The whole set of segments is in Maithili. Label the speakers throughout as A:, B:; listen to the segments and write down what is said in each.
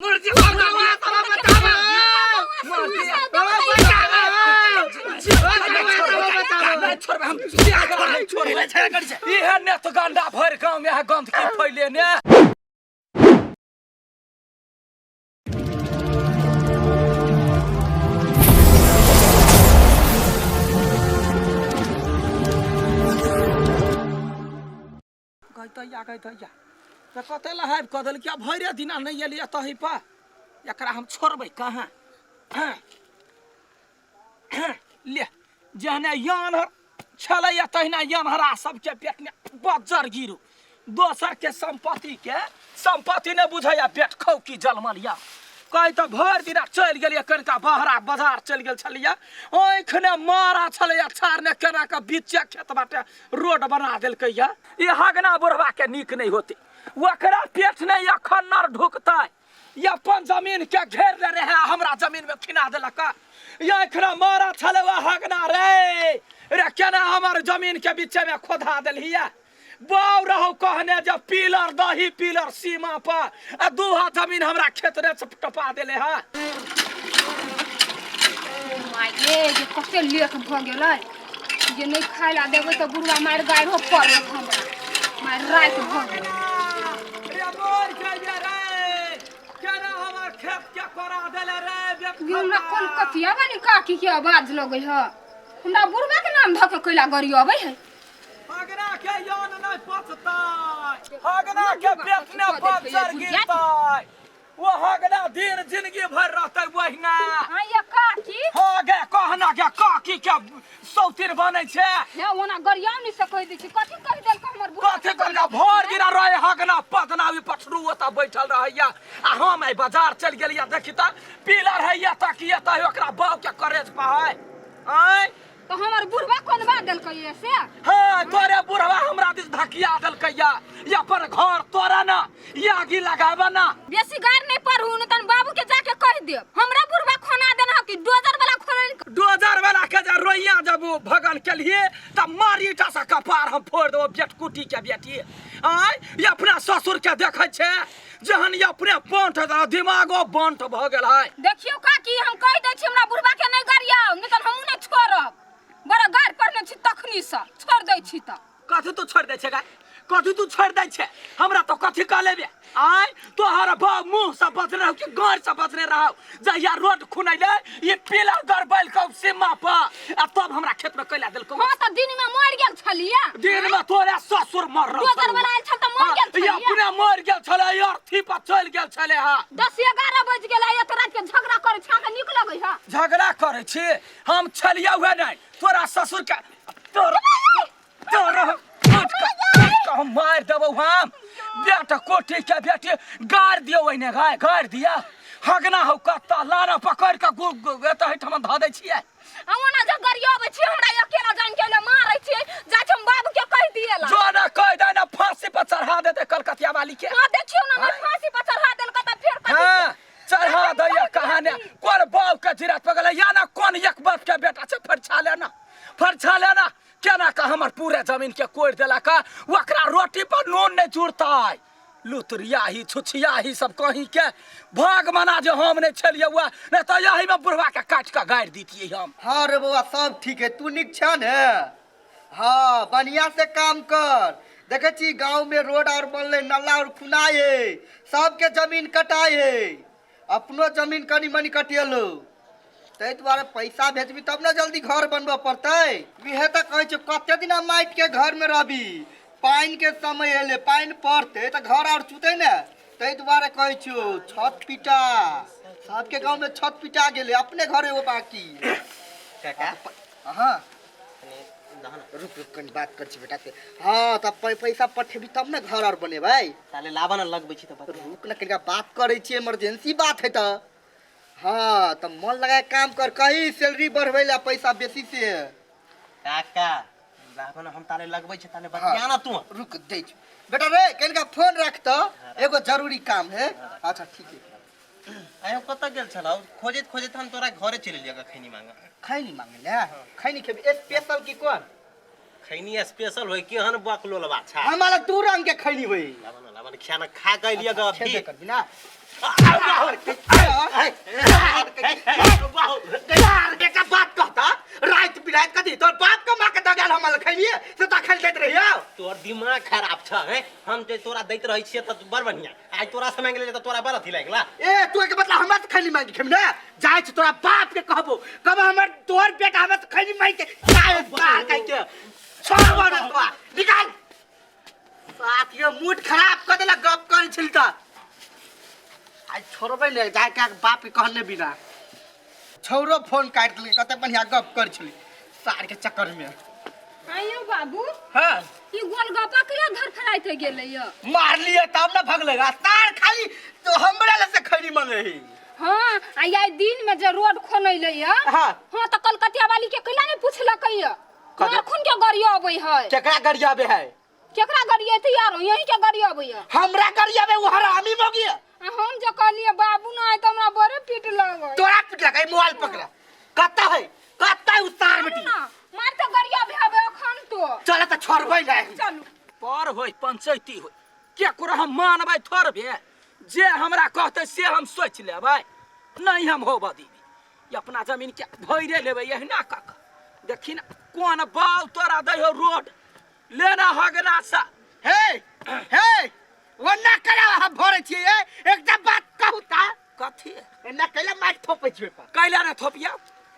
A: मुर्जी बाबा बाबा बचावा मुर्जी बाबा बचावा नहीं छोड़बे हम नहीं छोड़बे इहे ने तो गंडा भरि गाँव में गंदगी फैले ने। गैतैया गैतैया तऽ कते लहाबि कऽ देलकै आ भरिए दिना नहि एलियै तही पर एकरा हम छोड़बै कहाँ? ले जहने यान छलैया तहिना यानहरा सबके पेटमे बज्जर गिरू। दोसर के संपत्ति के संपत्ति नहि बुझैया पेट खौकी जलमल या कहि तऽ भरि दिना चलि गेलियै कनिका बहरा बाजार चलि गेल छलियै आँखि ने मारा छलैया छाड़ने केना कऽ बीचे खेत बाटे रोड बना देलकै या। ई हगना बुढ़वा के नीक नहि होते, ओकरा पेट नहि अखन नर ढुकतै। ई अपन जमीन के घेर ले रहे, हमरा जमीन में खिना देलक। ये एखना मारा छलै वह हगना रे रे केना हमर जमीन के बीचे में खोधा देलहिया। बाउ रहो कहने जे पिलर दही पिलर सीमा पर आ दू हाथ जमीन हमरा खेत रे टपा देले है।
B: माय जे कते लेट भऽ गेलै जे नहि खाय ला देबै तऽ बुढ़वा मारि गाड़ियो पड़त हमरा। मारि राति भऽ गेल।
A: रे मर गेलियै रे, केना हमर खेत के कोरा देले रे।
B: ये हमरा कोन कथिया वाली काकी के आवाज लगै है? हमरा बुढ़वा के नाम धऽ के कैला गरियबै है?
A: हगना के यान नहीं पचतै, हगना के पेट ने पंचर गिरतै, वो हगना दिन जिंदगी भर रहतै वहिना।
B: हाँ ये काकी।
A: हाँ गे कहना के काकी के सौतीर बनै छै।
B: हे ओना गरियाव नहीं से कहि दै छी, कथी कहि देलक हमर बुढ़वा?
A: कथी कहलक? भर दिना रहे हगना पदना भी पठरू ओतऽ बैठल रहैया आ हम आइ बाजार चलि गेलियै। देखी तऽ पिलर हैया तकिया तऽ ओकरा बाउ के करेज पहाय आँय।
B: तो हमर बुढ़वा कोन बात देलकै ये से?
A: हाँ तोरे बुढ़वा हमरा दिस धकिया देलकै या या पर घर तोरा ना यागी लगाबा ना।
B: बेसी गार नहीं पढ़ू न तन बाबू के जाके कह देब हमरा बुढ़वा खोना देना कि डोजर वाला खोना।
A: डोजर वाला के जे रोइया जब वो भगन के लिए तब मारी टा सा कपार हम फोड़ देबो बेटकुटी के बेटी। आय ये अपना ससुर के देखै छे जहन ये अपने बंठ दिमागो बंठ भ गेल है।
B: देखियो काकी हम कह दै छी हमरा बुढ़वा के नहीं गरियाओ नहीं तन हमहू नहीं छोड़ब। बड़ा गार पड़ने छी तखनी से छोड़ दै छी त।
A: कथी तू छोड़ दै छे गा? कथी तू छोड़ दै छे? हमरा तो कथी कह लेबे? आय तोहर बाप मुंह से बचने रहो कि गार से बचने रहो? जहिया रोड खुनैले ये पीला गरबैल के सीमा पर आ तब हमरा खेत में कैला देलकौ।
B: हां त दिन में मर गेल छलिया।
A: दिन में तोरे ससुर मर रहल
B: दोसर
A: छलौ।
B: वाला आयल छल त मर गेल
A: हाँ, ये
B: छलिया।
A: अपने मर गेल छलै अर्थी पर चलि गेल छलै। हां
B: 10-11 बज गेल एत रात के झगड़ा करै छी, अहाँके नीक लगै है?
A: झगड़ा करै छी हम छलिया हुए नहीं तोरा ससुर के तोरा तोरा हम मार देबौ। हम बेटा कोठी के बेटी गाड़ दियौ ओहिने गाय गाड़ दिया हगना हौ कत्ता लाना पकड़ के गु गु एतऽ एहिठाम धऽ दै छियै।
B: हम ओना जे गरियाबै छी हमरा अकेला जान के ले मारै छी, जाइ छी हम बाबू के कहि दिएला।
A: जो ना कहि दे ना फांसी पर चढ़ा देते कलकतिया वाली के।
B: हां देखियौ ना
A: हाँ?
B: फांसी पर चढ़ा देलक त फेर कथी?
A: हां चढ़ा दैया कहाने कोन बाप के जिरात पगल या ना कोन एक बाप के बेटा छै। फरछा लेना फरछा लेना केना का हमर पूरे जमीन के कोड़ि देलक, ओकरा रोटी पर नून नहीं जुड़तै। लुतरिया ही छुछिया ही सब कहीं के भाग मना जे हम नहीं छलियै हुआ नहीं तो यही में बुढ़वा के काट के गाड़ि दितियै हम।
C: हाँ रे बौआ सब ठीक है, तू नीक छ ने? हाँ बढ़िया से काम कर। देखे छी गांव में रोड और बनले, नाला और खुनाए है, सबके जमीन कटाए है, अपनो जमीन कनी मनी कटियलो, ताहि दुआरे पैसा भेजबी तब ने जल्दी घर बनबऽ पड़तै। इहे तऽ कहै छियौ कते दिना माटि के घर में रहबी, पानि के समय एलै, पानि पड़तै तऽ घर और चुतै ने, ताहि दुआरे कहै छियौ छत पिटा, सबके गाँव में छत पिटा गेलै, अपने घर एगो बाकी।
D: काका
C: हाँ रुक रुक कनी बात कर छी बेटा से। हाँ तब पैसा पठेबी तब ने घर और बनेबै।
D: ताले लाबा न लगबै छी तऽ बता।
C: रुक न कनिका बात करै छी, इमरजेंसी बात है तऽ। हाँ तब मन लगा के काम कर, कही सैलरी बढ़बै ला पैसा बेसी से।
D: काका लाबा न हम ताले लगबै छी, ताले बतिया ना तू।
C: रुक दै छी बेटा रे, कनिका फोन रख तऽ एगो जरूरी काम है। अच्छा ठीक है।
D: आइ हम कतऽ गेल छलौ? खोजैत खोजैत हम तोरा घरे चलि एलियै खैनी मांगे।
C: खैनी मांगे ले? खैनी खेबी स्पेशल की कोन?
D: खैनी स्पेशल होय केहन बकलोल बाछा।
C: हमारा दू रंग के खैनी होई।
D: लाबन लाबन खाना खा के लिया ग
C: छेबे करबी ना। यार के बात कहता रात बिरात कथी तोर बाप के माँ के दगाल हमारा खैलिए से तो खैल दैत रहियो।
D: तोर दिमाग खराब छ है। हम जे तोरा दैत रहै छियै त बड़ बढ़िया, आइ तोरा से मांगि लेले त तोरा बड़ अथी लागला।
C: ए तू के बदला हमरा से खैनी मांगी खेबी ना? जाइ छी तोरा बाप के कहबो कब हमर तोर बेटा हमरा से खैनी मांगी के काय बार कह के छोड़ बना तोरा निकाल साथ ये मूड खराब कर देला गप कर छिल त आज छोड़बे ने जाय के बाप के कहने बिना छौरो फोन काट देलकै। कते बढ़िया गप कर छली सार के चक्कर में।
B: आइयो बाबू।
C: हाँ
B: ई गोलगप्पा कहिया धरफड़ाइत गेलै य?
C: मारलिए तब ना भगलै आ तार खाली तो हमरा ले से खैनी मंगे है।
B: हाँ आ आई दिन में जे रोड खोनैले य।
C: हाँ।
B: हाँ त कलकतिया वाली के कैला नहीं पुछलकै य?
C: कथी?
B: मारखुन के गाड़ी अबै है।
C: केकरा गाड़ी आबे है?
B: केकरा गाड़ी एतै यारो? यही के गाड़ी अबै है।
C: हमरा गाड़ी आबे उ हरामी मौगी।
B: आ हम जे कहलिए बाबू ना आय त हमरा बड़े पीट लगै।
C: तोरा पीट लगै? मोबाइल पकड़ा कत्ता है कत्ता है उ तार बेटी?
B: ना मार त गाड़ी आबे हबे अखन तो।
C: चल त छोड़बै ना।
B: चलू
A: पर होय पंचायती होय केकरो हम मानबै थोड़बे, जे हमरा कहतै से हम सोचि लेबै, नहीं हम होबऽ दीदी। ई अपना जमीन के भैरे लेबै एहिना कऽ कऽ। देखी ना कोन बाल तोरा दै हो रोड लेना हगना सा।
C: हे हे ओना करा हम भरै छियै। एकटा बात कहू ता।
A: कथी?
C: एना कैला मारि थोपै छियै पर?
A: कैला ने थोपिया,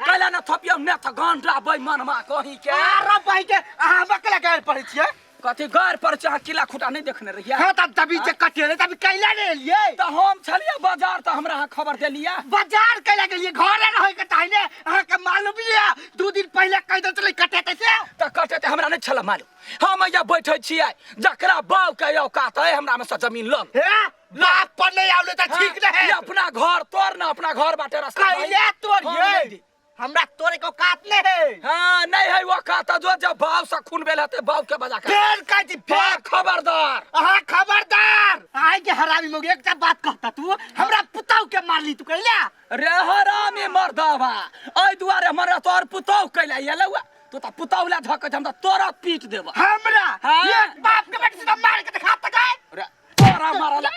A: कैला ने थोपिया ने त गांडा बेईमानमा कहीं के।
C: अरे भाई के अहाँ हमरा कैला गारि पड़ै छियै?
A: कथी गारि पड़ै छै? अहाँ किला खुटा नहीं देखने रहियै?
C: हाँ तब तभी जे कटेले तभी कैला ने एलियै?
A: त हम छलियै बाजार त हमरा अहाँ खबर देलियै।
C: बाजार कैला गेलियै? घरे रहै के ताहि ने अहाँ के मालूम ये 2 दिन पहिले कहि देल छलै कटेतै से।
A: त कटेतै हमरा नहीं छल मालूम। हम एहिजा बैठै छियै जकरा बाप के औकात है हमरा में से जमीन ल।
C: हे बाप पर नहीं आवले त ठीक
A: हाँ,
C: रहे।
A: ये अपना घर तोड़ ना अपना घर बाटे रास्ता भाई।
C: कैला तोड़
A: हम
C: ये?
A: नहीं दी।
C: हमरा तोड़े के औकात नहीं है।
A: हाँ नहीं है औकात जो जब बाप से खून बेल हते बाप के बजा के।
C: फेर कह दी, फेर।
A: हाँ, खबरदार।
C: हाँ खबरदार। आइ के हरामी मोगी एकटा बात कहता तू हमरा पुतौ के मारली तू कैला?
A: रे हरामी मर्दावा एहि दुआरे हमरा तोर पुतौ कैला एलौ तू त पुतौ ला धक हम त तोरा पीट देब।
C: हमरा?
A: हाँ।
C: एक बाप के बेटी से मार के देखा त गए।
A: रे तोरा मारला।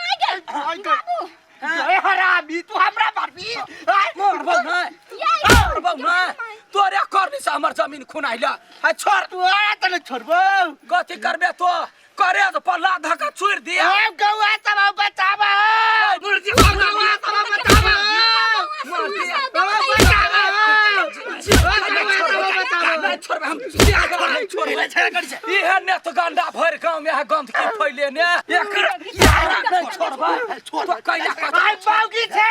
C: आइ के ए हरामी तू हमरा मारबी?
A: मारबौ नै। मारबौ नै। तोरे करनी से हमर जमीन खुनाइला। आ छोड़।
C: तोरा त नै छोड़बौ।
A: कथी करबे तो? करे तो पल्ला धक्का छोड़ दिया।
C: ए गौआ सब बचाबा।
A: मुर्गी
C: गौआ सब बचाबा।
A: मार दिया।
C: गौआ बचाबा।
A: नहीं छोड़बे हम। नहीं छोड़बे। इहे ने तो गंडा भर गांव में है गंदगी फैले ने। एकर नहीं छोड़बे। तो कैला कह
C: आई बाउगी छे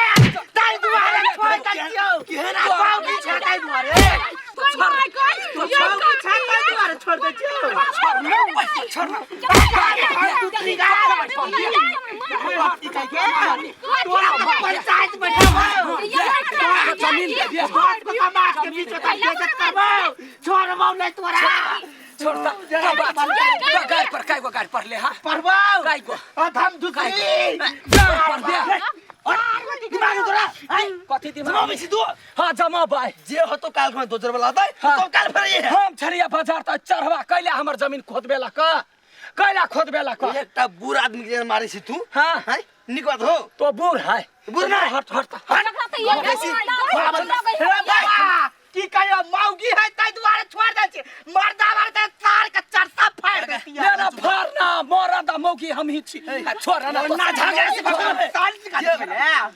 C: ताई दुआरे छोड़ दियौ। बाउगी छे ताई दुआरे। बाउगी छे ताई दुआरे छोड़ दै छियौ।
A: छोड़ना।
C: तोरा पंचायत बैठाबौ।
A: जमीन दे दिया।
C: समाज के बीच में बेइज्जत करबौ। छोड़बौ नहीं तोरा।
A: छोड़ता। गाड़ पर काय गो गाड़ पर ले। हां
C: पढ़बौ।
A: काय गो?
C: अब हम दूसरी
A: गाड़ पर दे।
C: दिमाग तोरा
A: कथी दिमाग?
D: जमाबै छी तू?
A: हां जमाबै।
D: जे होतो काल में दोसर वाला दै
A: हाँ।
D: तो काल फेर ये
A: हम छलियै बाजार त चढ़वा कैला हमर जमीन खोदबे लक कैला खोदबे लक।
D: एकटा बूढ़ आदमी के मारै छी तू।
A: हां
D: हैं निक बात हो।
A: तो बूढ़ है।
D: बूढ़ ना।
A: हट हट।
C: की कहियो मौगी है ताहि दुआरे छोड़ दै छी। मर्दा वाला त तार के चरसा फाड़ देती
A: ले ना फाड़ना मरद आ मौगी हम ही छी। आ छोड़ ना
D: ना झगड़ा से
C: साल निकाल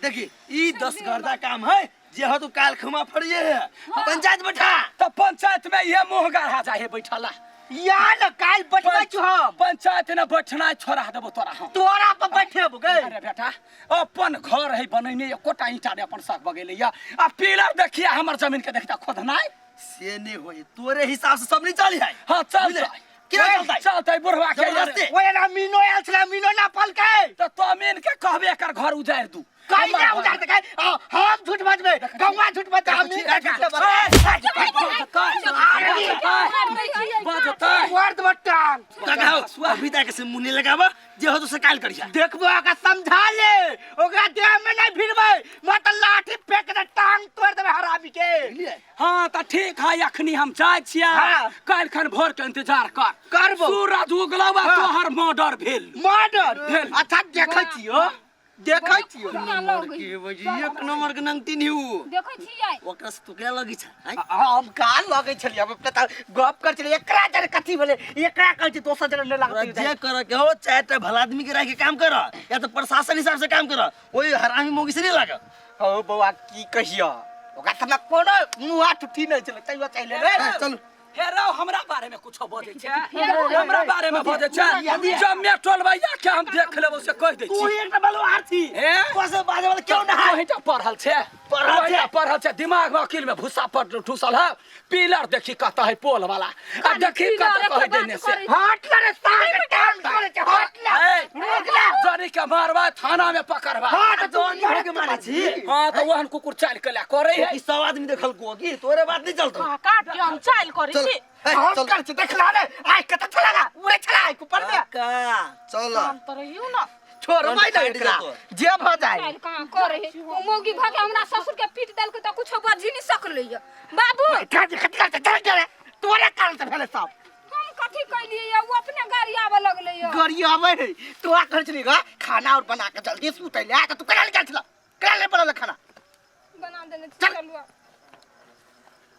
D: देखी ई 10 गर्दा काम है जे हो तू काल खमा फड़िए है पंचायत बैठा।
A: त पंचायत में ये मुंह गाढ़ा जाहे बैठला।
C: या न काल बैठबै छु हम।
A: पंचायत ने बैठना छोड़ा देबो तोरा हम।
C: तोरा पर बैठेबो गै।
A: अरे बेटा अपन घर है बनैने एकोटा ईंटा ने अपन साग बगेले या आ पिलर देखिया हमर जमीन के देखता खोदनाय
D: से नहीं होई तोरे हिसाब से सब नहीं चली है।
A: हां चल
D: बुझले? केना चलतै?
A: चलतै बुढ़वा के
D: जबरदस्ती।
C: ओए ना मीनो आयल छलै मीनो ना पलकै
A: त तो मीन के कहबे एकर घर उजारि दू।
C: कैला उजारि देकै? हम झूठ बजबै गौआ झूठ बजतै हम मीन झूठ बजबै।
A: बजतै
C: मार देबो टांग।
D: काका हो अभी तक से मुंह नहीं लगावा जे हो तो से काल करिया।
C: देखबो ओकरा समझा ले ओकरा देह में नहीं भिड़बै मत लाठी फेंक दे टांग तोड़ देबै हरामी के।
A: हां तऽ ठीक है, अखनी हम जाइ छियै।
C: हाँ।
A: काल्हि खन भोर के इंतजार कर।
C: करबो।
A: सूरज उगलौ आ
C: हाँ।
A: तोहर मर्डर भेल।
C: मर्डर
A: भेल।
C: अच्छा, देखै छियो, देखै छियो।
B: बढ़िआँ लगै।
E: के बजी एक नंबर के नंगती नहीं हु।
B: देखै छियै।
E: ओकरा से तू क्या लगी छ आँय?
C: हम का लगै छलियै, हम अपने तऽ गप कर छलियै। एकरा जरे कथी भेलै, एकरा कहै छी, दोसर जरे नहि
E: तोरा
C: लागतै।
E: जे कर के हो, चाहे तो भला आदमी के रह के काम कर या तो प्रशासन हिसाब से काम कर, वही हरामी मोगी से नहीं लाग।
C: हो बौआ, की कहियो, ओकरा तऽ हमरा कोनो मुँह ठुठी नहि छलै, तैयो चलि एलै।
E: चल।
A: हे रौ, हमरा बारे में कुछो बजै छै? हमरा बारे में बजै छै? जब मैं टोलबैया के हम देख लेबो से कहि दै
E: तू
A: छी।
E: ही एकटा बलवार छी।
A: हे?
E: कोसे बाजे वाला क्यों ना है?
A: तोहिटा पढ़ल छै।
E: पढ़ल छै।
A: तोहिटा पढ़ल छै, दिमाग में अकिल में भूसा पर ठूसल है। पिलर देखी कत है पोल वाला, आ देखी कत
B: पिलर
A: कहि
B: के
A: देने
B: बात
A: से।
B: करै।
C: हट ले रे, सार के टांग धरे छै, हट ले।
A: ए,
C: रोक ले।
A: जनी के मारबा थाना में पकड़बा।
C: हट, तू
E: जनी हो के मारे छी।
A: हाँ, तो वहन कुकुर चाल के ला करे है।
E: ई सब आदमी देखल को की तोरे बात नहीं चलतो।
F: काका के हम चाइल करै
E: चल
F: छी।
E: ए,
C: हम
E: चल।
C: कर छै, देखला ने आइ कत छला, उड़े छला आइ ऊपर में।
E: काका
C: चल।
F: हम तऽ रहियौ ना।
C: छोड़बै
E: फाटि
C: ने एकरा।
E: जेतौ।
C: जे भऽ जाय।
B: चाइल कहाँ करे है ओ मौगी भऽ के हमरा ससुर के पीट देलकै तऽ कुछो बजी नहीं सकलै ये बाबू।
C: कथी कथी करतै? चल चल, तोरे कारण से भेलै सब।
B: हम कथी कैलियै ये? ओ अपने गाड़ी आबऽ लगलै ये।
C: गड़ी आबै है, तोरा कहै छली गा खाना और बना के जल्दी सुतै ले, तऽ तू करा ले गेल छला, करा ले बनल खाना।
B: बना देने छी,
C: चल।
B: चलू आब।